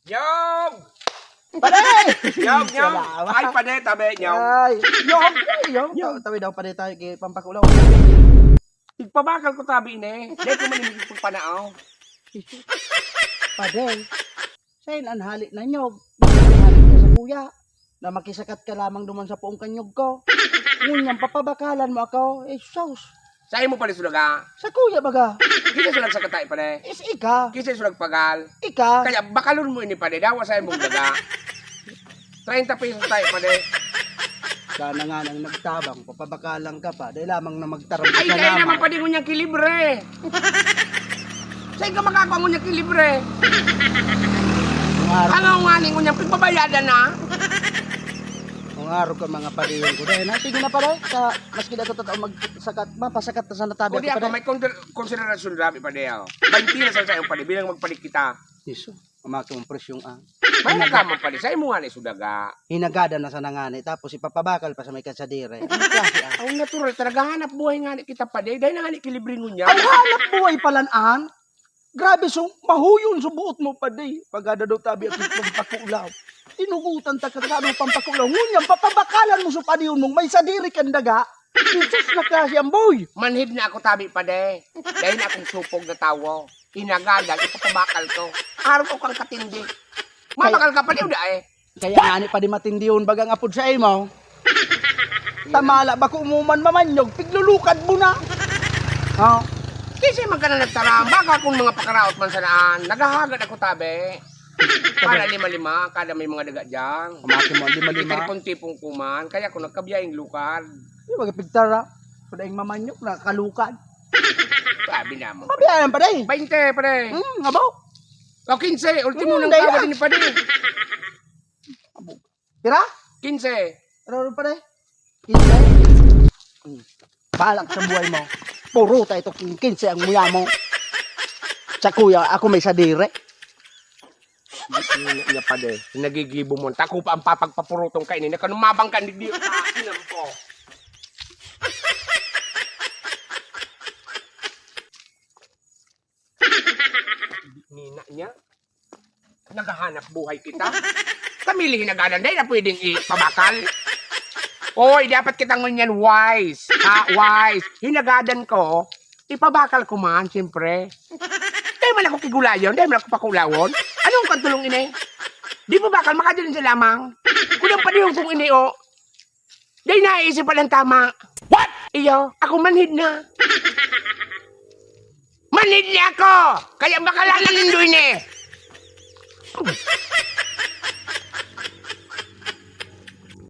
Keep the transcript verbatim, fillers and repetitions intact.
Nyog! Pare! Nyog, nyog! Salamat. Ay, pade, tabi, nyog! Ay, nyog! Ay, nyog! Nyog! Tabi daw, pare tayo kay pampakulaw. Igpabakal ko tabi ini. Dahil ko manimig kong panao. Pare, sain an hali na nyog? Hali ka sa kuya. Na makisakat ka lamang duman sa poong kanyog ko. Ngunyan, papabakalan mo ako. Eh, sus. Sa imo pala sudaga. Sa kuya baga. Kinsa sulag sa katay pare. Is ika. Kinsa sulag pagal. Ika. Kaya bakalon mo ini pare. Dawa sa imong daga. treinta pesos tayo pare. Sana nga nang nagtabang, papabakalan ka pa. Dahil lamang na magtarong Ay, ka kaya naman. Naman padi ngunyang kilibre. Saan ka makakawa ngunyang kilibre? Ang araw, Ano nga ni ngunyang pigbabayadan na? ang araw ka mga pariyon ko. Dahil na, sige na pare, sa, maski na ito totoo magsakat, mapasakat na sana tabi O di ako, pare. May konsider- konsiderasyon grabe padi ako. Bainti na sa sa'yo padi, bilang magpalit kita. Iso, umakit mong presyong ah. May nagkamang padi, sa imo nga ni sudaga. Hinagada na sana ngani, tapos ipapabakal pa sa may katsadire. Ano klase ah? Ang natural talaga, hanap buhay nga ni kita padi. Dahil na nga ni kilibre ngunya. Ang hanap buhay palan an? Grabe, so mahuyon so buot mo padi. Pagada daw tabi at pampakulaw. Tinugutan ta ka sa ano pampakulaw. Ngunyan, papabakalan mo so padiyon mong may sadiri kang daga. Jesus na klase ang boy. Manhid na ako tabi padi. Dahil na akong supog na tawo. Inagadan, ipapabakal ko. Araw ko kang katindi. Mabakal ka padi, uda eh. Kaya nga ni padi matindihon bagang apod sa imo. Tamala bako mo man mamanyog, piglulukad mo na. Oh. Kasi magkana nagtaram, baka kung mga pakaraot man sanaan, naghahagad ako tabi. Para lima-lima, kada may mga daga dyan. Pamati mo, lima-lima. Itipon-tipon ko man, kaya ako nagkabiyayang lukad. Di ba pigtara? Sa daing mamanyog, nakakalukad. Sabi na mo. Mabiyayan pa day. Bainte, pare. Hmm, nga ba? O, kinse, ultimo Hmm, ng daya. Kawa din ni Padi. Pira? Kinse. Ano pa day? Kinse? Hmm. Balak sa buhay mo. Puro ta ito kinse ang muya mo. Sa kuya, ako may sadire. Niya pa de. Nagigibo mo. Tako pa ang papagpapurutong kainin. Nakanumabang ka, hindi. Sinam ko. Nina niya. Naghahanap buhay kita. Kami li hinagadan, dahil na pwedeng ipabakal. Oy, dapat kita ngunyan wise. Ha, wise. Hinagadan ko, ipabakal ko man, siyempre. Dahil man ako kigulayon, dahil man ako pakulawon. Anong kantulong ini? Di mo bakal, makadirin sa lamang. Kung ang panihon kong ini, oh. Dahil naisip pa ng tama. What? Iyo, ako manhid na. Manhid na ako! Kaya bakal na nindo ini.